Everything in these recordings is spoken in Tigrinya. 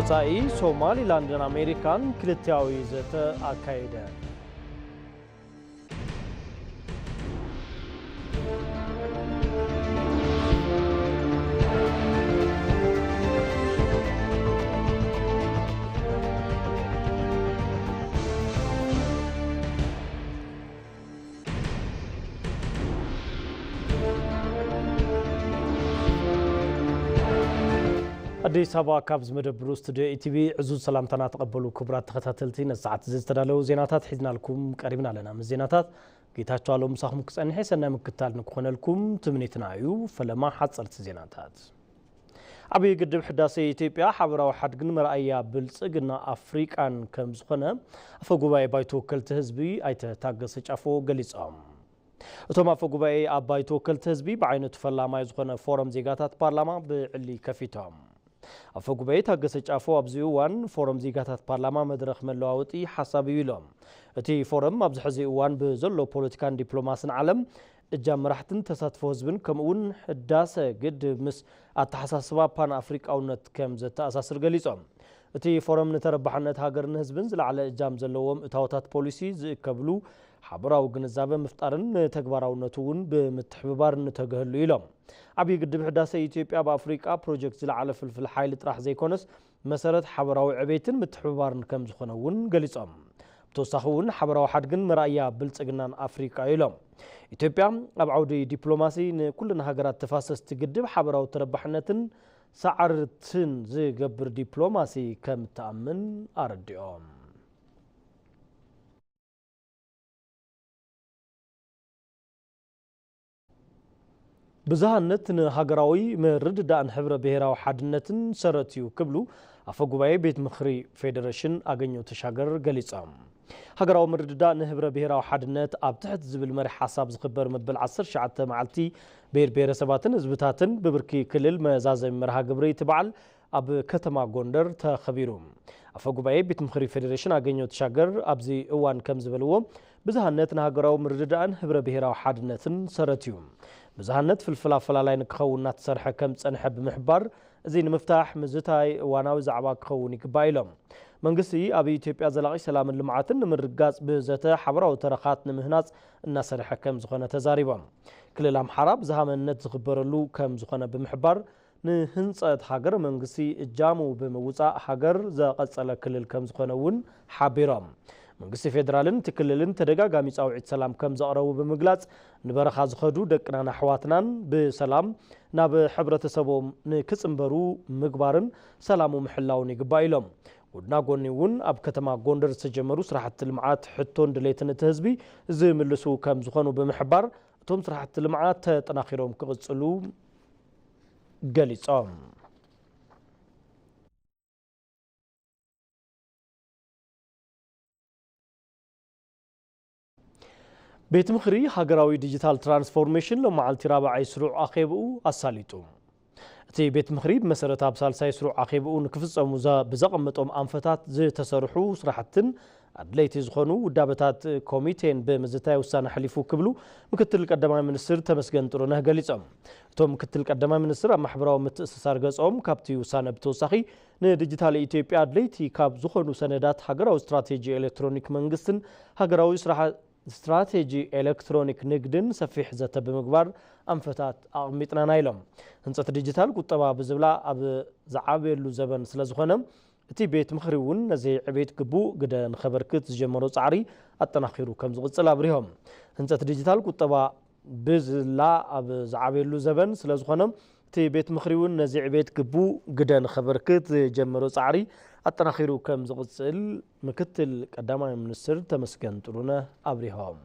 ሳኢ ሶማሊላንድን ኣሜሪካን ክልቲያዊ ዘተ ኣካይደ። ኣዲስ ኣበባ፣ ካብ ዝመደብሩ ስቱድዮ ኢቲቪ ዕዙዝ ሰላምታና ተቐበሉ። ክቡራት ተኸታተልቲ፣ ነዚ ሰዓት እዚ ዝተዳለዉ ዜናታት ሒዝናልኩም ቀሪብና ኣለና። ምስ ዜናታት ጌታቸው ኣለው ምሳኹም ክጸንሕ፣ ሰናይ ምክታል ንክኾነልኩም ትምኒትና እዩ። ፈለማ ሓጸርቲ ዜናታት። ዓብዪ ግድብ ሕዳሴ ኢትዮጵያ ሓበራዊ ሓድግን መርኣያ ብልጽግና ኣፍሪቃን ከም ዝኾነ ኣፈ ጉባኤ ባይቶ ወከልቲ ህዝቢ ኣይተ ታገሰ ጫፎ ገሊጾም። እቶም ኣፈ ጉባኤ ኣብ ባይቶ ወከልቲ ህዝቢ ብዓይነቱ ፈላማይ ዝኾነ ፎረም ዜጋታት ፓርላማ ብዕሊ ከፊቶም። ኣፈ ጉባኤ ታገሰ ጫፎ ኣብዚ እዋን ፎረም ዜጋታት ፓርላማ መድረኽ መለዋወጢ ሓሳብ እዩ ኢሎም። እቲ ፎረም ኣብዚ ሕዚ እዋን ብዘሎ ፖለቲካን ዲፕሎማስን ዓለም እጃም መራሕትን ተሳትፎ ህዝብን ከምኡ እውን ህዳሰ ግድብ ምስ ኣተሓሳስባ ፓን ኣፍሪቃውነት ከም ዘተኣሳስር ገሊጾም። እቲ ፎረም ንተረባሕነት ሃገርን ህዝብን ዝለዓለ እጃም ዘለዎም እታወታት ፖሊሲ ዝእከብሉ ሓበራዊ ግንዛበ ምፍጣርን ንተግባራውነቱ እውን ብምትሕብባር ንተግህሉ ኢሎም። ዓብዪ ግድብ ሕዳሰ ኢትዮጵያ ብኣፍሪቃ ፕሮጀክት ዝለዓለ ፍልፍል ሓይሊ ጥራሕ ዘይኮነስ መሰረት ሓበራዊ ዕቤትን ምትሕብባርን ከም ዝኾነ እውን ገሊጾም። ብተወሳኺ እውን ሓበራዊ ሓድግን መርኣያ ብልጽግናን ኣፍሪቃ እዩ ኢሎም። ኢትዮጵያ ኣብ ዓውዲ ዲፕሎማሲ ንኩለን ሃገራት ተፋሰስቲ ግድብ ሓበራዊ ተረባሕነትን ሳዕርትን ዝገብር ዲፕሎማሲ ከም እትኣምን ኣረዲኦም። ብዝሃነት ንሃገራዊ ምርድዳእን ሕብረ ብሔራዊ ሓድነትን ሰረት እዩ ክብሉ ኣፈ ጉባኤ ቤት ምኽሪ ፌዴሬሽን ኣገኘሁ ተሻገር ገሊጾም። ሃገራዊ ምርድዳእ ንህብረ ብሔራዊ ሓድነት ኣብ ትሕቲ ዝብል መሪሕ ሓሳብ ዝኽበር መበል ዓሰርተ ትሽዓተ መዓልቲ ብሔር ብሔረሰባትን ህዝብታትን ብብርኪ ክልል መዛዘሚ መርሃ ግብሪ እቲ በዓል ኣብ ከተማ ጎንደር ተኸቢሩ። ኣፈ ጉባኤ ቤት ምኽሪ ፌዴሬሽን ኣገኘሁ ተሻገር ኣብዚ እዋን ከም ዝበልዎ፣ ብዝሃነት ንሃገራዊ ምርድዳእን ህብረ ብሔራዊ ሓድነትን ሰረት እዩ። ብዝሃነት ፍልፍል ኣፈላላይ ንክኸውን እናተሰርሐ ከም ዝጸንሐ ብምሕባር፣ እዚ ንምፍታሕ ምዝታይ እዋናዊ ዛዕባ ክኸውን ይግባእ ኢሎም። መንግስቲ ኣብ ኢትዮጵያ ዘላቒ ሰላምን ልምዓትን ንምርግጋጽ ብዘተ ሓበራዊ ተረኻት ንምህናጽ እናሰርሐ ከም ዝኾነ ተዛሪቦም። ክልል ኣምሓራ ብዝሃ መንነት ዝኽበረሉ ከም ዝኾነ ብምሕባር፣ ንህንጸት ሃገረ መንግስቲ እጃሙ ብምውጻእ ሃገር ዘቐጸለ ክልል ከም ዝኾነ እውን ሓቢሮም። መንግስቲ ፌዴራልን እቲ ክልልን ተደጋጋሚ ጻውዒት ሰላም ከም ዘቕረቡ ብምግላጽ፣ ንበረኻ ዝኸዱ ደቅናን ኣሕዋትናን ብሰላም ናብ ሕብረተሰቦም ንክጽንበሩ ምግባርን ሰላሙ ምሕላውን ይግባእ ኢሎም። ጎድና ጎኒ እውን ኣብ ከተማ ጎንደር ዝተጀመሩ ስራሕቲ ልምዓት ሕቶን ድሌትን እቲ ህዝቢ ዝምልሱ ከም ዝኾኑ ብምሕባር፣ እቶም ስራሕቲ ልምዓት ተጠናኺሮም ክቕጽሉ ገሊጾም። ቤት ምኽሪ ሃገራዊ ዲጂታል ትራንስፎርሜሽን ሎመዓልቲ ራብዓይ ስሩዕ ኣኼብኡ ኣሳሊጡ። እቲ ቤት ምኽሪ ብመሰረት ኣብ ሳልሳይ ስሩዕ ኣኼብኡ ንክፍጸሙ ዘ-፣ ብዘቐመጦም ኣንፈታት ዝተሰርሑ ስራሕትን ኣድለይቲ ዝኾኑ ውዳበታት ኮሚቴን ብምዝታይ ውሳነ ኣሕሊፉ ክብሉ ምክትል ቀዳማይ ሚኒስትር ተመስገን ጥሩነህ ገሊጾም። እቶም ምክትል ቀዳማይ ሚኒስትር ኣብ ማሕበራዊ ምትእስሳር ገጾም ካብቲ ውሳነ ብተወሳኺ ንዲጂታል ኢትዮጵያ ኣድለይቲ ካብ ዝኾኑ ሰነዳት ሃገራዊ ስትራቴጂ ኤሌክትሮኒክ መንግስትን ሃገራዊ ስራሓ-፣ ስትራቴጂ ኤሌክትሮኒክ ንግድን ሰፊሕ ዘተ ብምግባር ኣንፈታት ኣቐሚጥናና ኢሎም። ህንጸት ዲጂታል ቁጠባ ብዝብላ ኣብ ዝዓበየሉ ዘበን ስለ ዝኾነ፣ እቲ ቤት ምኽሪ እውን ነዚ ዕቤት ግቡእ ግደ ንኸበርክት ዝጀመሮ ጻዕሪ ኣጠናኺሩ ከም ዝቕጽል ኣብሪሆም። ህንጸት ዲጂታል ቁጠባ ብዝላ ኣብ ዝዓበየሉ ዘበን ስለ ዝኾነ፣ እቲ ቤት ምኽሪ እውን ነዚ ዕቤት ግቡእ ግደ ንኸበርክት ዝጀመሮ ጻዕሪ ኣጠናኺሩ ከም ዝቕጽል ምክትል ቀዳማይ ሚኒስትር ተመስገን ጥሩነህ ኣብሪሆም።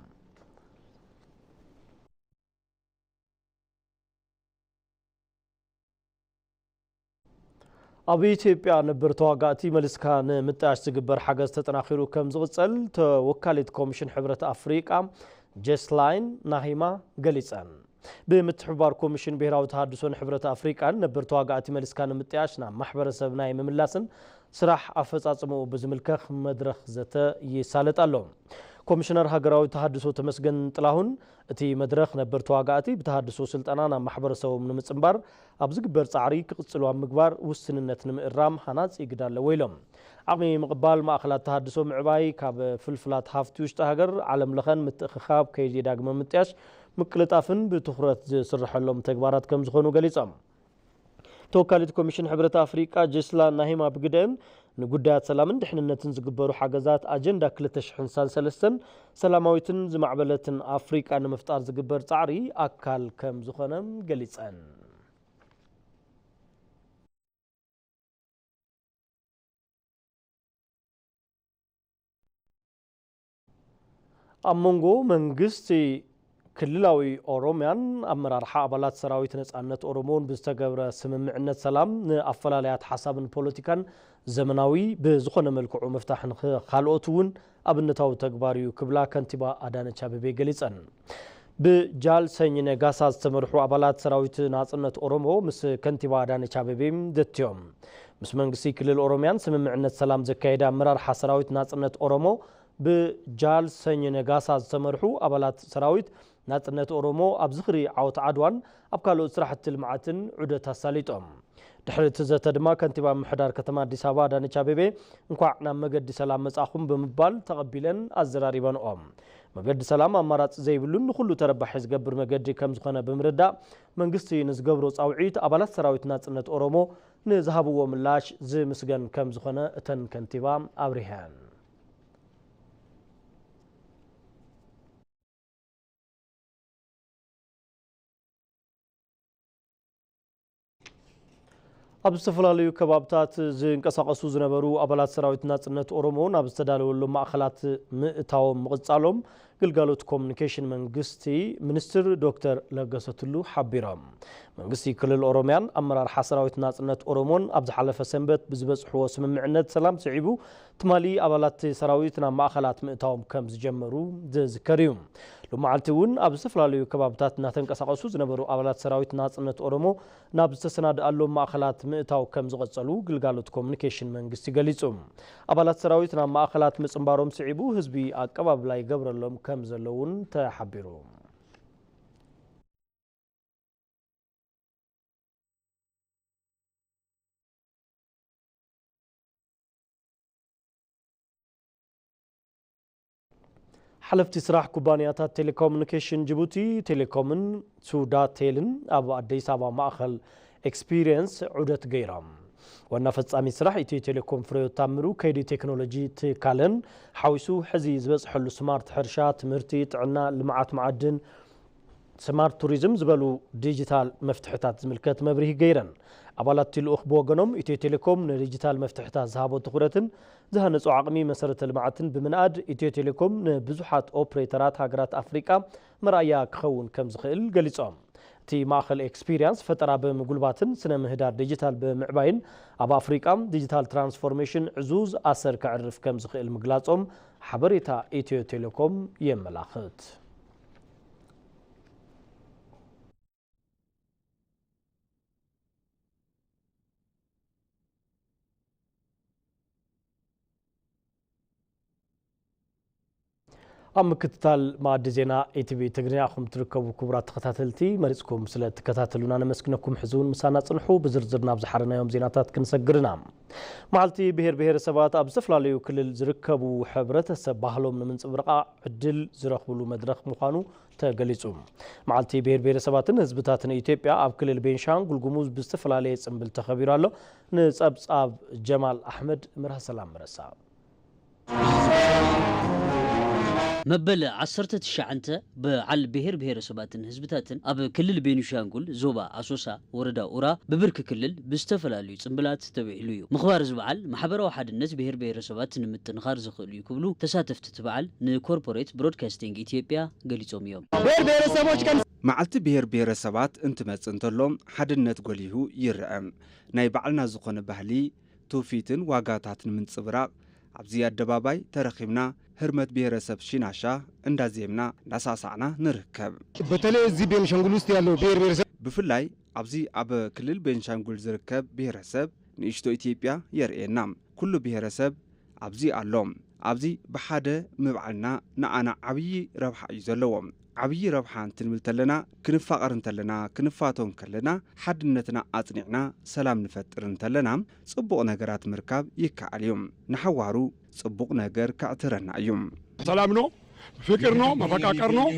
ኣብ ኢትዮጵያ ነበር ተዋጋእቲ መሊስካ ንምጥያሽ ዝግበር ሓገዝ ተጠናኺሩ ከም ዝቕጸል ተወካሊት ኮሚሽን ሕብረት ኣፍሪቃ ጀስላይን ናሂማ ገሊጸን። ብምትሕብባር ኮሚሽን ብሄራዊ ተሃድሶን ሕብረት ኣፍሪቃን ነበር ተዋጋእቲ መሊስካ ንምጥያሽ ናብ ማሕበረሰብ ናይ ምምላስን ስራሕ ኣፈጻጽምኡ ብዝምልከት መድረኽ ዘተ ይሳለጥ ኣሎ። ኮሚሽነር ሃገራዊ ተሃድሶ ተመስገን ጥላሁን፣ እቲ መድረኽ ነበርቲ ተዋጋእቲ ብተሃድሶ ስልጠና ናብ ማሕበረሰቦም ንምጽንባር ኣብ ዝግበር ጻዕሪ ክቕጽሉ ኣብ ምግባር ውስንነት ንምእራም ሃናጺ ግደ ኣለዎ ኢሎም። ዓቕሚ ምቕባል ማእኸላት ተሃድሶ ምዕባይ፣ ካብ ፍልፍላት ሃፍቲ ውሽጢ ሃገር ዓለም ለኸን ምትእኽኻብ ከይዲ ዳግመ ምጥያሽ ምቅልጣፍን ብትኹረት ዝስርሐሎም ተግባራት ከም ዝኾኑ ገሊጾም። ተወካሊት ኮሚሽን ሕብረት ኣፍሪቃ ጀስላ ናሂማ ብግደን፣ ንጉዳያት ሰላምን ድሕንነትን ዝግበሩ ሓገዛት ኣጀንዳ ክልተ ሽሕን ሰለስተን ሰላማዊትን ዝማዕበለትን ኣፍሪቃ ንምፍጣር ዝግበር ጻዕሪ ኣካል ከም ዝኾነ ገሊጸን። ኣብ መንጎ መንግስቲ ክልላዊ ኦሮሚያን ኣመራርሓ ኣባላት ሰራዊት ነጻነት ኦሮሞን ብዝተገብረ ስምምዕነት ሰላም፣ ንኣፈላለያት ሓሳብን ፖለቲካን ዘመናዊ ብዝኾነ መልክዑ ምፍታሕን ኸ-፣ ካልኦት እውን ኣብነታዊ ተግባር እዩ ክብላ ከንቲባ ኣዳነች ኣቤቤ ገሊጸን። ብጃል ሰኝ ነጋሳ ዝተመርሑ ኣባላት ሰራዊት ናጽነት ኦሮሞ ምስ ከንቲባ ኣዳነች ኣቤቤ ዘትዮም። ምስ መንግስቲ ክልል ኦሮሚያን ስምምዕነት ሰላም ዘካየደ ኣመራርሓ ሰራዊት ናጽነት ኦሮሞ ብጃል ሰኝ ነጋሳ ዝተመርሑ ኣባላት ሰራዊት ናጽነት ኦሮሞ ኣብ ዝኽሪ ዓወት ዓድዋን ኣብ ካልኦት ስራሕቲ ልምዓትን ዑደት ኣሳሊጦም። ድሕሪ እቲ ዘተ ድማ ከንቲባ ምምሕዳር ከተማ ኣዲስ ኣበባ ኣዳነች ኣቤቤ እንኳዕ ናብ መገዲ ሰላም መጻኹም ብምባል ተቐቢለን ኣዘራሪበንኦም። መገዲ ሰላም ኣማራጺ ዘይብሉን ንኹሉ ተረባሒ ዝገብር መገዲ ከም ዝኾነ ብምርዳእ መንግስቲ ንዝገብሮ ጻውዒት ኣባላት ሰራዊት ናጽነት ኦሮሞ ንዝሃብዎ ምላሽ ዝምስገን ከም ዝኾነ እተን ከንቲባ ኣብሪሀን። ኣብ ዝተፈላለዩ ከባብታት ዝንቀሳቐሱ ዝነበሩ ኣባላት ሰራዊት ናጽነት ኦሮሞ ናብ ዝተዳለወሎም ማእኸላት ምእታዎም ምቕጻሎም ግልጋሎት ኮሙኒኬሽን መንግስቲ ሚኒስትር ዶክተር ለገሰ ቱሉ ሓቢሮም። መንግስቲ ክልል ኦሮሚያን ኣመራርሓ ሰራዊት ናጽነት ኦሮሞን ኣብ ዝሓለፈ ሰንበት ብዝበጽሕዎ ስምምዕነት ሰላም ስዒቡ፣ ትማሊ ኣባላት ሰራዊት ናብ ማእኸላት ምእታዎም ከም ዝጀመሩ ዝዝከር እዩ። ሎማዓልቲ እውን ኣብ ዝተፈላለዩ ከባብታት እናተንቀሳቐሱ ዝነበሩ ኣባላት ሰራዊት ናጽነት ኦሮሞ ናብ ዝተሰናድኣሎም ማእኸላት ምእታው ከም ዝቐጸሉ ግልጋሎት ኮሙኒኬሽን መንግስቲ ገሊጹ። ኣባላት ሰራዊት ናብ ማእኸላት ምጽንባሮም ስዒቡ ህዝቢ ኣቀባብላ ይገብረሎም ከም ዘሎ እውን ተሓቢሩ። ሓለፍቲ ስራሕ ኩባንያታት ቴሌኮሙኒኬሽን ጅቡቲ ቴሌኮምን ሱዳቴልን ኣብ ኣዲስ ኣበባ ማእኸል ኤክስፒሪየንስ ዑደት ገይሮም። ዋና ፈጻሚ ስራሕ ኢትዮ ቴሌኮም ፍሬህይወት ታምሩ፣ ከይዲ ቴክኖሎጂ ትካለን ሓዊሱ ሕዚ ዝበጽሐሉ ስማርት ሕርሻ፣ ትምህርቲ፣ ጥዕና፣ ልምዓት መዓድን፣ ስማርት ቱሪዝም ዝበሉ ዲጂታል መፍትሕታት ዝምልከት መብርሂ ገይረን። ኣባላት እቲ ልኡኽ ብወገኖም፣ ኢትዮ ቴሌኮም ንዲጂታል መፍትሕታት ዝሃቦ ትኹረትን ዝሃነጾ ዓቕሚ መሰረተ ልምዓትን ብምንኣድ፣ ኢትዮ ቴሌኮም ንብዙሓት ኦፕሬተራት ሃገራት ኣፍሪቃ መርኣያ ክኸውን ከም ዝኽእል ገሊጾም። እቲ ማእኸል ኤክስፒሪያንስ ፈጠራ ብምጉልባትን ስነ ምህዳር ዲጂታል ብምዕባይን ኣብ ኣፍሪቃ ዲጂታል ትራንስፎርሜሽን ዕዙዝ ኣሰር ከዕርፍ ከም ዝኽእል ምግላጾም ሓበሬታ ኢትዮ ቴሌኮም የመላኽት። ኣብ ምክትታል መኣዲ ዜና ኢቲቪ ትግርኛ ኢኹም ትርከቡ። ክቡራት ተኸታተልቲ፣ መሪጽኩም ስለ እትከታተሉና ነመስግነኩም። ሕዚ እውን ምሳና ጽንሑ። ብዝርዝር ናብ ዝሓረናዮም ዜናታት ክንሰግርና። መዓልቲ ብሄር ብሄረሰባት ኣብ ዝተፈላለዩ ክልል ዝርከቡ ሕብረተሰብ ባህሎም ንምንጽብራቕ ዕድል ዝረኽብሉ መድረኽ ምዃኑ ተገሊጹ። መዓልቲ ብሄር ብሄረሰባትን ህዝብታትን ኢትዮጵያ ኣብ ክልል ቤንሻንጉል ጉሙዝ ብዝተፈላለየ ጽምብል ተኸቢሩ ኣሎ። ንጸብጻብ ጀማል ኣሕመድ፣ ምርሃ ሰላም ምረሳ። መበል ዓሰርተ ትሽዓተ በዓል ብሄር ብሄረሰባትን ህዝብታትን ኣብ ክልል ቤኒሻንጉል ዞባ ኣሶሳ ወረዳ ኡራ ብብርኪ ክልል ብዝተፈላለዩ ጽምብላት ተበዒሉ እዩ። ምኽባር እዚ በዓል ማሕበራዊ ሓድነት ብሄር ብሄረሰባት ንምጥንኻር ዝኽእል እዩ ክብሉ ተሳተፍቲ እቲ በዓል ንኮርፖሬት ብሮድካስቲንግ ኢትዮጵያ ገሊጾም እዮም። ብሔር ብሔረሰቦች ቀን መዓልቲ ብሔር ብሔረሰባት እንትመጽእ እንተሎ ሓድነት ጎሊሁ ይርአ። ናይ ባዕልና ዝኾነ ባህሊ፣ ትውፊትን ዋጋታት ንምንጽብራቕ ኣብዚ ኣደባባይ ተረኺብና ህርመት ብሔረሰብ ሺናሻ እንዳዜምና እንዳሳሳዕና ንርከብ። በተለይ እዚህ ቤንሻንጉል ውስጥ ያለው ብሔር ብሔረሰብ ብፍላይ ኣብዚ ኣብ ክልል ቤንሻንጉል ዝርከብ ብሔረሰብ ንእሽቶ ኢትዮጵያ የርእየና። ኩሉ ብሔረሰብ ኣብዚ ኣሎ። ኣብዚ ብሓደ ምብዓልና ንኣና ዓብዪ ረብሓ እዩ ዘለዎ። ዓብዪ ረብሓ እንትንብል ተለና፣ ክንፋቐር እንተለና፣ ክንፋቶ እንከለና፣ ሓድነትና ኣጽኒዕና ሰላም ንፈጥር እንተለና፣ ጽቡቕ ነገራት ምርካብ ይከኣል እዩ። ንሓዋሩ ጽቡቕ ነገር ከዕትረና እዩ። ሰላም ነው፣ ፍቅር ነው፣ መፈቃቀር ነው።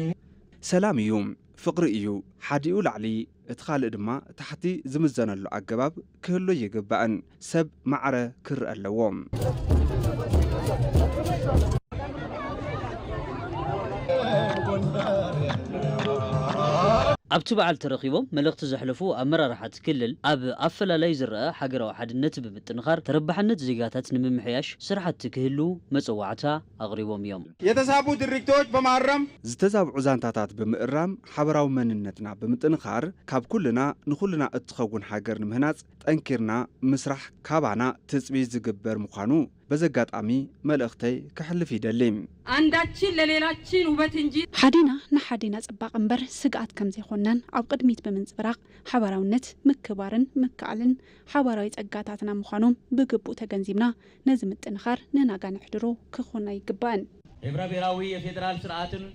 ሰላም እዩ፣ ፍቕሪ እዩ። ሓዲኡ ላዕሊ እቲ ካልእ ድማ ታሕቲ ዝምዘነሉ ኣገባብ ክህሉ ይግባእን ሰብ ማዕረ ክርአ ኣለዎ። ኣብቲ በዓል ተረኺቦም መልእኽቲ ዘሕለፉ ኣመራርሓ እቲ ክልል፣ ኣብ ኣፈላላይ ዝረኣ ሃገራዊ ሓድነት ብምጥንኻር ተረባሕነት ዜጋታት ንምምሕያሽ ስራሕቲ ክህሉ መጸዋዕታ ኣቕሪቦም እዮም። የተዛቡ ድርጊቶች በማረም ዝተዛብዑ ዛንታታት ብምእራም ሓበራዊ መንነትና ብምጥንኻር ካብ ኩልና ንኹልና እትኸውን ሃገር ንምህናጽ ጠንኪርና ምስራሕ ካባና ትጽቢት ዝግበር ምዃኑ በዚ ኣጋጣሚ መልእኽተይ ከሕልፍ ይደሊ። አንዳችን ለሌላችን ውበት እንጂ ሓዲና ንሓዲና ጽባቐ እምበር ስግኣት ከም ዘይኮንናን ኣብ ቅድሚት ብምንጽብራቕ ሓባራውነት፣ ምክባርን ምክኣልን ሓባራዊ ጸጋታትና ምዃኖም ብግቡእ ተገንዚብና ነዚ ምጥንኻር ንናጋ ነሕድሮ ክኾን ኣይግባእን። ህብረ ብሔራዊ የፌዴራል ስርዓትን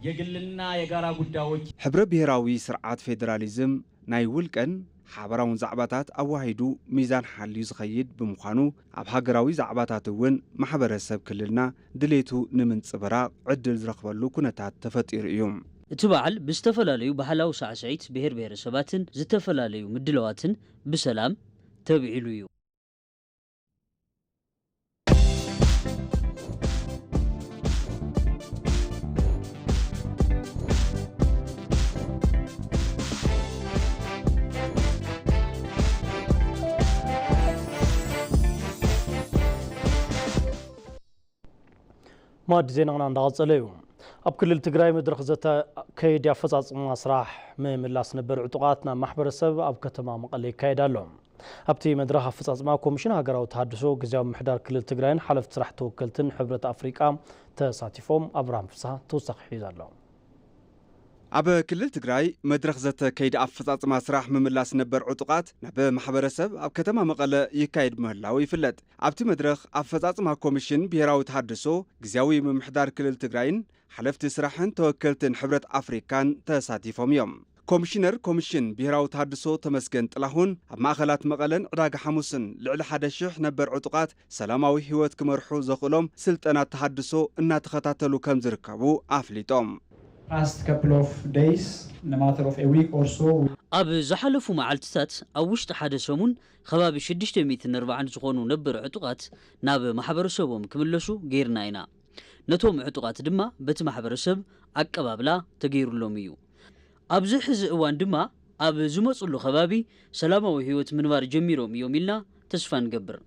የግልና የጋራ ጉዳዮች ሕብረ ብሔራዊ ስርዓት ፌዴራሊዝም ናይ ውልቀን ሓበራውን ዛዕባታት ኣዋሂዱ ሚዛን ሓልዩ ዝኸይድ ብምዃኑ ኣብ ሃገራዊ ዛዕባታት እውን ማሕበረሰብ ክልልና ድሌቱ ንምንጽብራቕ ዕድል ዝረኽበሉ ኩነታት ተፈጢሩ እዩ። እቲ በዓል ብዝተፈላለዩ ባህላዊ ሳዕስዒት ብሄር ብሄረሰባትን ዝተፈላለዩ ምድላዋትን ብሰላም ተብዒሉ እዩ። መኣዲ ዜናና እንዳቐጸለ እዩ። ኣብ ክልል ትግራይ መድረኽ ዘተ ከይዲ ኣፈጻጽማ ስራሕ ምምላስ ነበር ዕጡቓት ናብ ማሕበረሰብ ኣብ ከተማ መቐለ ይካየድ ኣሎ። ኣብቲ መድረኽ ኣፈጻጽማ ኮሚሽን ሃገራዊ ተሃድሶ፣ ግዝያዊ ምምሕዳር ክልል ትግራይን ሓለፍቲ ስራሕ ተወከልትን ሕብረት ኣፍሪቃ ተሳቲፎም። ኣብርሃም ፍስሃ ተወሳኺ ሒዙ ኣሎ። ኣብ ክልል ትግራይ መድረኽ ዘተ ከይዲ ኣፈጻጽማ ስራሕ ምምላስ ነበር ዕጡቓት ናብ ማሕበረሰብ ኣብ ከተማ መቐለ ይካየድ ምህላው ይፍለጥ። ኣብቲ መድረኽ ኣፈጻጽማ ኮሚሽን ብሄራዊ ተሃድሶ፣ ግዝያዊ ምምሕዳር ክልል ትግራይን ሓለፍቲ ስራሕን ተወከልትን ሕብረት ኣፍሪካን ተሳቲፎም እዮም። ኮሚሽነር ኮሚሽን ብሄራዊ ተሃድሶ ተመስገን ጥላሁን ኣብ ማእኸላት መቐለን ዕዳጋ ሓሙስን ልዕሊ ሓደ ሺሕ ነበር ዕጡቓት ሰላማዊ ህይወት ክመርሑ ዘኽእሎም ስልጠና ተሃድሶ እናተኸታተሉ ከም ዝርከቡ ኣፍሊጦም። Past couple of days, in a matter of a week or so, ኣብ ዝሓለፉ መዓልትታት ኣብ ውሽጢ ሓደ ሰሙን ከባቢ ሽዱሽተ ሚእትን ኣርባዓን ዝኾኑ ነበር ዕጡቓት ናብ ማሕበረሰቦም ክምለሱ ገይርና ኢና። ነቶም ዕጡቓት ድማ በቲ ማሕበረሰብ ኣቀባብላ ተገይሩሎም እዩ። ኣብዚ ሕዚ እዋን ድማ ኣብ ዝመፅሉ ከባቢ ሰላማዊ ህይወት ምንባር ጀሚሮም እዮም ኢልና ተስፋ ንገብር።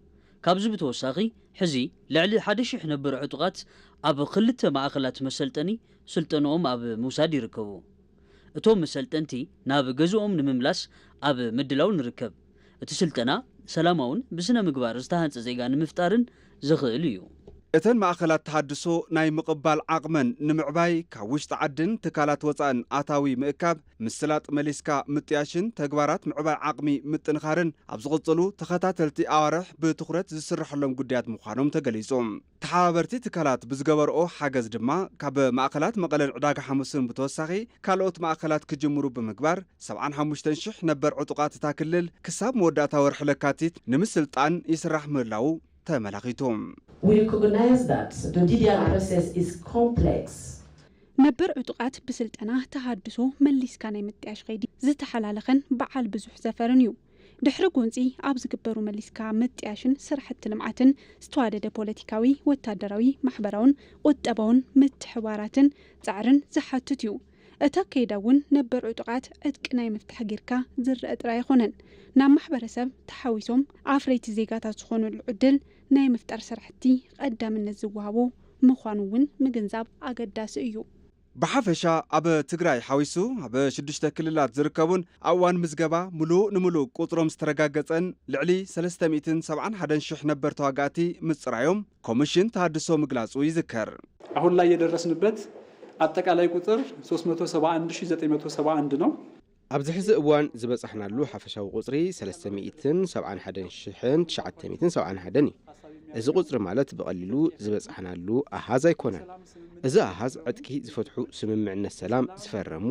ካብዚ ብተወሳኺ ሕዚ ልዕሊ ሓደ ሺሕ ነበር ዕጡቓት ኣብ ክልተ ማእኸላት መሰልጠኒ ስልጠንኦም ኣብ ምውሳድ ይርከቡ። እቶም መሰልጠንቲ ናብ ገዝኦም ንምምላስ ኣብ ምድላው ንርከብ። እቲ ስልጠና ሰላማውን ብስነ ምግባር ዝተሃንጸ ዜጋ ንምፍጣርን ዘኽእል እዩ። እተን ማእኸላት ተሃድሶ ናይ ምቕባል ዓቕመን ንምዕባይ ካብ ውሽጢ ዓድን ትካላት ወፃእን ኣታዊ ምእካብ፣ ምስላጥ መሊስካ ምጥያሽን ተግባራት ምዕባይ ዓቕሚ ምጥንኻርን ኣብ ዝቕፅሉ ተኸታተልቲ ኣዋርሕ ብትኹረት ዝስረሐሎም ጉዳያት ምዃኖም ተገሊፁ። ተሓባበርቲ ትካላት ብዝገበርኦ ሓገዝ ድማ ካብ ማእኸላት መቐለን ዕዳጋ ሓሙስን ብተወሳኺ ካልኦት ማእኸላት ክጅምሩ ብምግባር ሰብዓን ሓሙሽተን ሽሕ ነበር ዕጡቓት እታ ክልል ክሳብ መወዳእታ ወርሒ ለካቲት ንምስልጣን ይስራሕ ምህላዉ ተመላኺቱ። We recognize that the D D R process is complex. ነበር ዕጡቓት ብስልጠና ተሃድሶ መሊስካ ናይ ምጥያሽ ኸይዲ ዝተሓላለኸን በዓል ብዙሕ ዘፈርን እዩ። ድሕሪ ጎንፂ ኣብ ዝግበሩ መሊስካ ምጥያሽን ስራሕቲ ልምዓትን ዝተዋደደ ፖለቲካዊ፣ ወታደራዊ፣ ማሕበራውን ቁጠባውን ምትሕባራትን ፃዕርን ዝሓትት እዩ። እቲ ኣካይዳ እውን ነበር ዕጡቓት ዕጥቂ ናይ ምፍታሕ ጌርካ ዝረአ ጥራይ ኣይኮነን። ናብ ማሕበረሰብ ተሓዊሶም ኣፍረይቲ ዜጋታት ዝኾኑሉ ዕድል ናይ ምፍጣር ስራሕቲ ቀዳምነት ዝወሃቦ ምዃኑ እውን ምግንዛብ ኣገዳሲ እዩ። ብሓፈሻ ኣብ ትግራይ ሓዊሱ ኣብ ሽዱሽተ ክልላት ዝርከቡን ኣብ እዋን ምዝገባ ምሉእ ንምሉእ ቁፅሮም ዝተረጋገፀን ልዕሊ ሰለስተ ሚእትን ሰብዓን ሓደን ሽሕ ነበር ተዋጋእቲ ምፅራዮም ኮሚሽን ተሃድሶ ምግላፁ ይዝከር። አሁን ላይ የደረስንበት አጠቃላይ ቁጥር ሶስት መቶ ሰባ አንድ ሺህ ዘጠኝ መቶ ሰባ አንድ ነው። ኣብዚ ሕዚ እዋን ዝበጻሕናሉ ሓፈሻዊ ቁጽሪ ሰለስተ ሚእትን ሰብዓን ሓደን ሽሕን ትሽዓተ ሚእትን ሰብዓን ሓደን እዩ። እዚ ቁጽሪ ማለት ብቐሊሉ ዝበጻሕናሉ ኣሃዝ ኣይኮነን። እዚ ኣሃዝ ዕጥቂ ዝፈትሑ፣ ስምምዕነት ሰላም ዝፈረሙ፣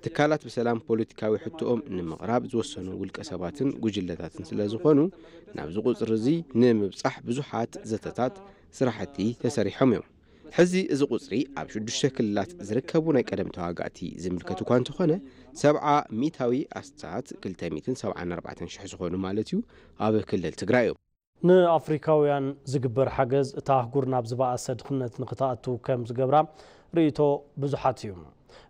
ትካላት ብሰላም ፖለቲካዊ ሕቶኦም ንምቕራብ ዝወሰኑ ውልቀ ሰባትን ጉጅለታትን ስለ ዝኾኑ፣ ናብዚ ቁጽሪ እዚ ንምብጻሕ ብዙሓት ዘተታት፣ ስራሕቲ ተሰሪሖም እዮም። ሕዚ እዚ ቁጽሪ ኣብ ሽዱሽተ ክልላት ዝርከቡ ናይ ቀደም ተዋጋእቲ ዝምልከት እኳ እንተኾነ፣ ሰብዓ ሚእታዊ ኣስታት፣ ክልተ ሚእትን ሰብዓን ኣርባዕተን ሽሕ ዝኾኑ ማለት እዩ፣ ኣብ ክልል ትግራይ እዮም። ንኣፍሪካውያን ዝግበር ሓገዝ እታ ኣህጉር ናብ ዝበኣሰ ድኽነት ንኽትኣቱ ከም ዝገብራ ርእይቶ ብዙሓት እዩ።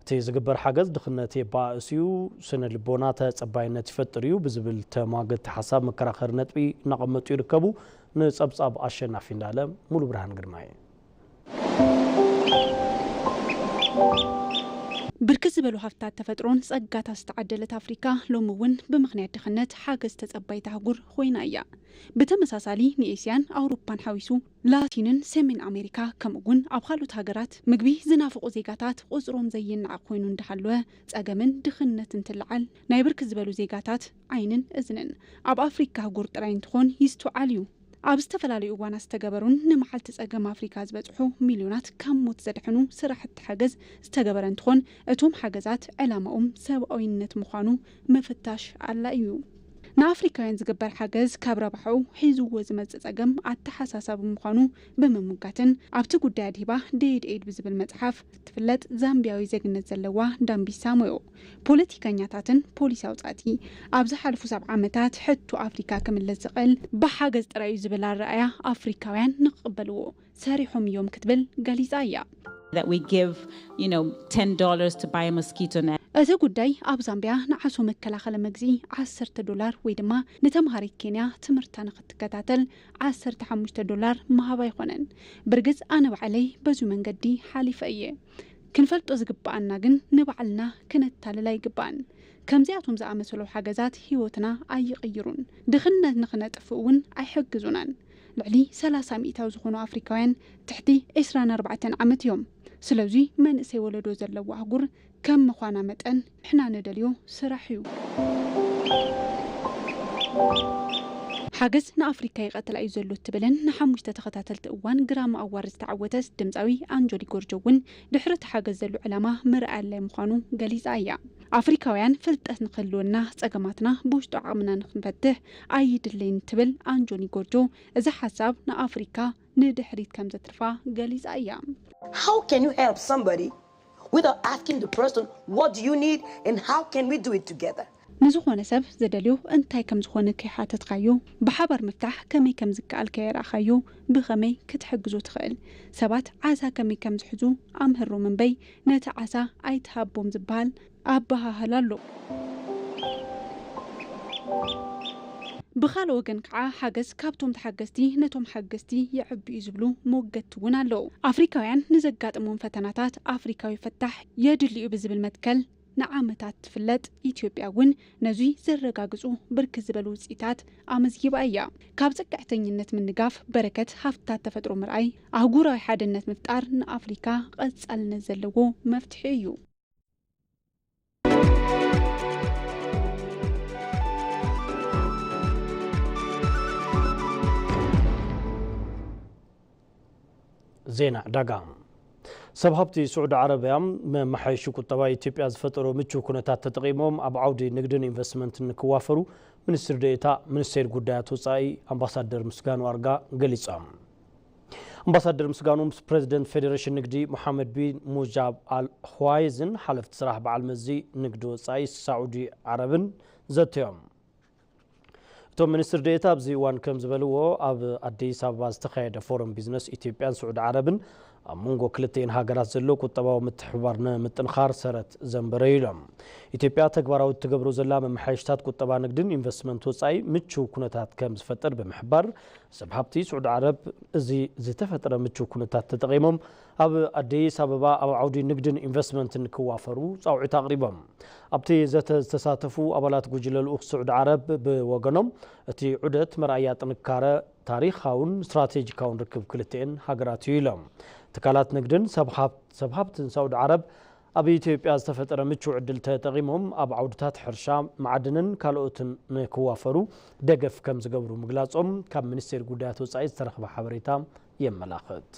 እቲ ዝግበር ሓገዝ ድኽነት የባእስ እዩ፣ ስነ ልቦና ተጸባይነት ይፈጥር እዩ ብዝብል ተሟገቲ ሓሳብ መከራኸሪ ነጥቢ እናቐመጡ ይርከቡ። ንጸብጻብ ኣሸናፊ እንዳለ፣ ሙሉ ብርሃን ግርማይ። ብርክት ዝበሉ ሃፍታት ተፈጥሮን ጸጋታት ዝተዓደለት ኣፍሪካ ሎሚ እውን ብምኽንያት ድኽነት ሓገዝ ተጸባይት ኣህጉር ኮይና እያ። ብተመሳሳሊ ንኤስያን ኣውሮፓን ሓዊሱ ላቲንን ሰሜን ኣሜሪካ ከምኡ እውን ኣብ ካልኦት ሃገራት ምግቢ ዝናፍቑ ዜጋታት ቁጽሮም ዘይነዓቕ ኮይኑ እንዳሃለወ ጸገምን ድኽነት እንትለዓል ናይ ብርክት ዝበሉ ዜጋታት ዓይንን እዝንን ኣብ ኣፍሪካ ኣህጉር ጥራይ እንትኾን ይስትውዓል እዩ። ኣብ ዝተፈላለዩ እዋናት ዝተገበሩን ንመዓልቲ ጸገም ኣፍሪካ ዝበጽሑ ሚልዮናት ካብ ሞት ዘድሐኑ ስራሕቲ ሓገዝ ዝተገበረ እንትኾን እቶም ሓገዛት ዕላማኦም ሰብኣዊነት ምዃኑ ምፍታሽ ኣላ እዩ። ንኣፍሪካውያን ዝግበር ሓገዝ ካብ ረብሓኡ ሒዝዎ ዝመጽእ ጸገም ኣተሓሳሳቢ ምዃኑ ብምምጋትን ኣብቲ ጉዳይ ኣድሂባ ደይድ ኤድ ብዝብል መጽሓፍ ትፍለጥ ዛምቢያዊ ዜግነት ዘለዋ ዳምቢሳ ሞዮ ፖለቲከኛታትን ፖሊሲ ኣውጻእቲ ኣብ ዝሓለፉ ሰብዓ ዓመታት ሕቶ ኣፍሪካ ክምለስ ዝኽእል ብሓገዝ ጥራይ እዩ ዝብል ኣረኣያ ኣፍሪካውያን ንክቕበልዎ ሰሪሖም እዮም ክትብል ገሊጻ እያ። That we give, you know, ten dollars to buy a mosquito net. እዚ ጉዳይ ኣብ ዛምቢያ ንዓሶ መከላኸሊ መግዚ ዓሰርተ ዶላር ወይ ድማ ንተምሃሪት ኬንያ ትምህርታ ንክትከታተል ዓሰርተ ሓሙሽተ ዶላር ምሃብ ኣይኮነን። ብርግጽ ኣነ ባዕለይ በዚ መንገዲ ሓሊፈ እየ። ክንፈልጦ ዝግብኣና ግን ንባዕልና ክነታልል ኣይግባእን። ከምዚኣቶም ዝኣመሰሉ ሓገዛት ህይወትና ኣይቕይሩን። ድኽነት ንኽነጥፍእ እውን ኣይሕግዙናን። ልዕሊ ሰላሳ ሚእታዊ ዝኾኑ ኣፍሪካውያን ትሕቲ ዕስራን ኣርባዕተን ዓመት እዮም። ስለዚ መንእሰይ ወለዶ ዘለዎ ኣህጉር ከም ምዃና መጠን ንሕና ንደልዮ ስራሕ እዩ። ሓገዝ ንኣፍሪካ ይቐትላ እዩ ዘሎ እትብልን ንሓሙሽተ ተኸታተልቲ እዋን ግራሚ ኣዋርድ ዝተዓወተት ድምፃዊ ኣንጆሊ ጎርጆ እውን ድሕሪ እቲ ሓገዝ ዘሎ ዕላማ መርኣያ ኣድላይ ምዃኑ ገሊፃ እያ። ኣፍሪካውያን ፍልጠት ንክህልወና ፀገማትና ብውሽጡ ዓቕምና ንክንፈትሕ ኣይድለይን ትብል ኣንጆሊ ጎርጆ እዚ ሓሳብ ንኣፍሪካ ንድሕሪት ከም ዘትርፋ ገሊፃ እያ። How can you help somebody without asking the person, what do you need and how can we do it together? ንዝኾነ ሰብ ዘደልዮ እንታይ ከም ዝኾነ ከይሓተትካዮ ብሓባር ምፍታሕ ከመይ ከም ዝከኣል ከየርኣኻዮ ብኸመይ ክትሕግዞ ትኽእል? ሰባት ዓሳ ከመይ ከም ዝሕዙ ኣምህሮም እምበይ ነቲ ዓሳ ኣይትሃቦም ዝበሃል ኣበሃህላ ኣሎ። ብኻልእ ወገን ከዓ ሓገዝ ካብቶም ተሓገዝቲ ነቶም ሓገዝቲ የዕቢ እዩ ዝብሉ ሞገትቲ እውን ኣለዉ። ኣፍሪካውያን ንዘጋጥሞም ፈተናታት ኣፍሪካዊ ፈታሕ የድልዩ ብዝብል መትከል ንዓመታት ትፍለጥ ኢትዮጵያ እውን ነዙይ ዘረጋግፁ ብርክት ዝበሉ ውፅኢታት ኣመዝጊባ እያ። ካብ ፅግዕተኝነት ምንጋፍ በረከት ሃፍትታት ተፈጥሮ ምርኣይ ኣህጉራዊ ሓድነት ምፍጣር ንኣፍሪካ ቀፃልነት ዘለዎ መፍትሒ እዩ። ዜና ዕዳጋ። ሰብ ሃብቲ ስዑዲ ዓረብያ መመሓየሺ ቁጠባ ኢትዮጵያ ዝፈጠሮ ምቹው ኩነታት ተጠቒሞም ኣብ ዓውዲ ንግድን ኢንቨስትመንትን ንክዋፈሩ ሚኒስትር ዴኤታ ሚኒስቴር ጉዳያት ወፃኢ ኣምባሳደር ምስጋኑ ኣርጋ ገሊፆም። ኣምባሳደር ምስጋኑ ምስ ፕሬዚደንት ፌዴሬሽን ንግዲ መሓመድ ቢን ሙጃብ ኣል ኹዋይዝን ሓለፍቲ ስራሕ በዓል መዚ ንግዲ ወፃኢ ሳዑዲ ዓረብን ዘትዮም። እቶም ሚኒስትር ዴኤታ ኣብዚ እዋን ከም ዝበልዎ ኣብ ኣዲስ ኣበባ ዝተኻየደ ፎረም ቢዝነስ ኢትዮጵያን ስዑዲ ዓረብን ኣብ መንጎ ክልቲኤን ሃገራት ዘሎ ቁጠባዊ ምትሕብባር ንምጥንኻር ሰረት ዘንበረ እዩ ኢሎም። ኢትዮጵያ ተግባራዊ እትገብሮ ዘላ መመሓየሽታት ቁጠባ ንግድን ኢንቨስትመንት ወፃኢ ምቹው ኩነታት ከም ዝፈጥር ብምሕባር ሰብ ሃብቲ ስዑዲ ዓረብ እዚ ዝተፈጠረ ምቹው ኩነታት ተጠቒሞም ኣብ ኣዲስ ኣበባ ኣብ ዓውዲ ንግድን ኢንቨስትመንትን ክዋፈሩ ፃውዒት ኣቕሪቦም። ኣብቲ ዘተ ዝተሳተፉ ኣባላት ጉጅለ ልኡኽ ስዑዲ ዓረብ ብወገኖም እቲ ዑደት መርኣያ ጥንካረ ታሪኻውን ስትራቴጂካውን ርክብ ክልቲኤን ሃገራት እዩ ኢሎም። ትካላት ንግድን ሰብ ሃብትን ሳውዲ ዓረብ ኣብ ኢትዮጵያ ዝተፈጠረ ምቹእ ዕድል ተጠቒሞም ኣብ ዓውድታት ሕርሻ፣ ማዕድንን ካልኦትን ንክዋፈሩ ደገፍ ከም ዝገብሩ ምግላጾም ካብ ሚኒስቴር ጉዳያት ወጻኢ ዝተረኽበ ሓበሬታ የመላኽት።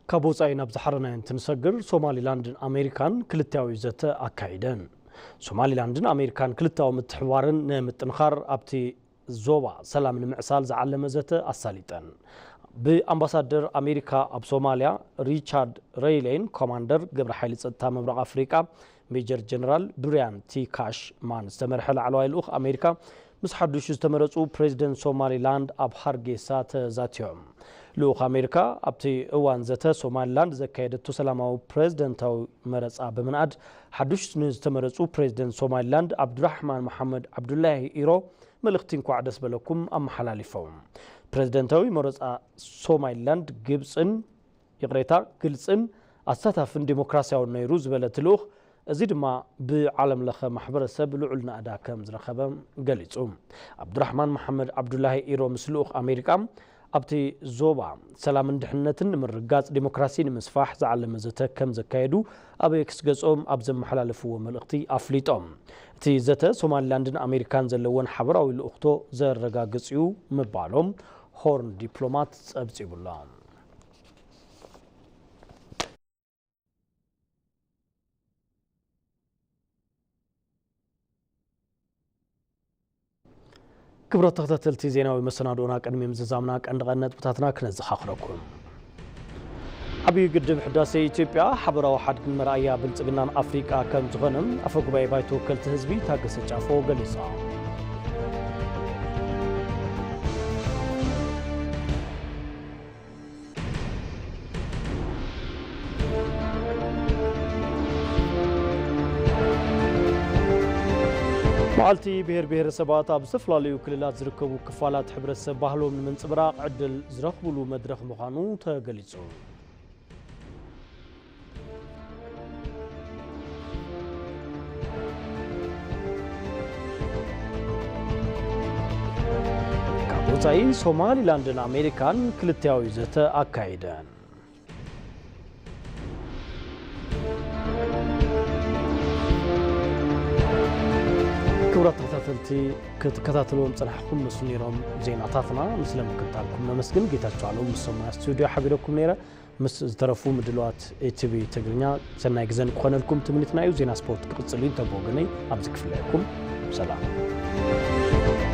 ካብ ወጻኢ ናብ ዝሓረናዮ እንትንሰግር፣ ሶማሊላንድን ኣሜሪካን ክልቲያዊ ዘተ ኣካይደን። ሶማሊላንድን ኣሜሪካን ክልቲያዊ ምትሕብባርን ንምጥንኻር ኣብቲ ዞባ ሰላም ንምዕሳል ዝዓለመ ዘተ ኣሳሊጠን። ብኣምባሳደር ኣሜሪካ ኣብ ሶማልያ ሪቻርድ ሬይሌን ኮማንደር ግብረ ሓይሊ ጸጥታ ምብራቕ ኣፍሪቃ ሜጀር ጀነራል ብሪያን ቲ ካሽ ማን ዝተመርሐ ላዕለዋይ ልኡኽ ኣሜሪካ ምስ ሓዱሽ ዝተመረጹ ፕሬዚደንት ሶማሊላንድ ኣብ ሃርጌሳ ተዛትዮም። ልኡኽ ኣሜሪካ ኣብቲ እዋን ዘተ ሶማሊላንድ ዘካየደቶ ሰላማዊ ፕሬዚደንታዊ መረጻ ብምንኣድ ሓዱሽ ንዝተመረጹ ፕሬዚደንት ሶማሊላንድ ዓብዱራሕማን መሓመድ ዓብዱላሂ ኢሮ መልእኽቲ እንኳዕ ደስ በለኩም ኣመሓላሊፎም። ፕሬዚደንታዊ መረጻ ሶማሊላንድ ግብጽን ይቕሬታ፣ ግልጽን ኣሳታፍን ዲሞክራሲያውን ነይሩ ዝበለ እቲ ልኡኽ፣ እዚ ድማ ብዓለም ለኸ ማሕበረሰብ ልዑል ናእዳ ከም ዝረኸበ ገሊጹ። ዓብዱራሕማን መሓመድ ዓብዱላሂ ኢሮ ምስ ልኡኽ ኣሜሪካ ኣብቲ ዞባ ሰላምን ድሕነትን ንምርግጋጽ ዲሞክራሲ ንምስፋሕ ዝዓለመ ዘተ ከም ዘካየዱ ኣብ ኤክስ ገጾም ኣብ ዘመሓላለፍዎ መልእኽቲ ኣፍሊጦም። እቲ ዘተ ሶማሊላንድን ኣሜሪካን ዘለወን ሓበራዊ ልኡኽቶ ዘረጋግጽ እዩ ምባሎም ሆርን ዲፕሎማት ጸብጺቡሎ። ክቡራት ተኸታተልቲ ዜናዊ መሰናድኦና፣ ቅድሚ ምዝዛምና ቀንዲ ቀንዲ ነጥብታትና ክነዘኻኽረኩም። ዓብዪ ግድብ ሕዳሴ ኢትዮጵያ ሓበራዊ ሓድግን መርኣያ ብልጽግናን ኣፍሪቃ ከም ዝኾነ ኣፈ ጉባኤ ባይቶ ወከልቲ ህዝቢ ታገሰ ጫፎ ገሊጻ። መዓልቲ ብሄር ብሄረሰባት ኣብ ዝተፈላለዩ ክልላት ዝርከቡ ክፋላት ሕብረተሰብ ባህሎም ንምንጽብራቕ ዕድል ዝረኽብሉ መድረኽ ምዃኑ ተገሊጹ። ካብ ወጻኢ ሶማሊላንድን ኣሜሪካን ክልቲያዊ ዘተ ኣካይደን። ክቡራት ተኸታተልቲ፣ ክትከታተልዎም ዝጸናሕኩም ምስሉ ነይሮም ዜናታትና። ስለምክትታልኩም ነመስግን። ጌታቸው ኣለሙ ምስ ሰሙና ስቱድዮ ሓቢረኩም ነይረ። ምስ ዝተረፉ ምድላዋት ኤቲቪ ትግርኛ ሰናይ ግዘ ንክኾነልኩም ትምኒትና እዩ። ዜና ስፖርት ክቕጽል እዩ። እንተ ብወገነይ ኣብዚ ክፍለየኩም። ሰላም።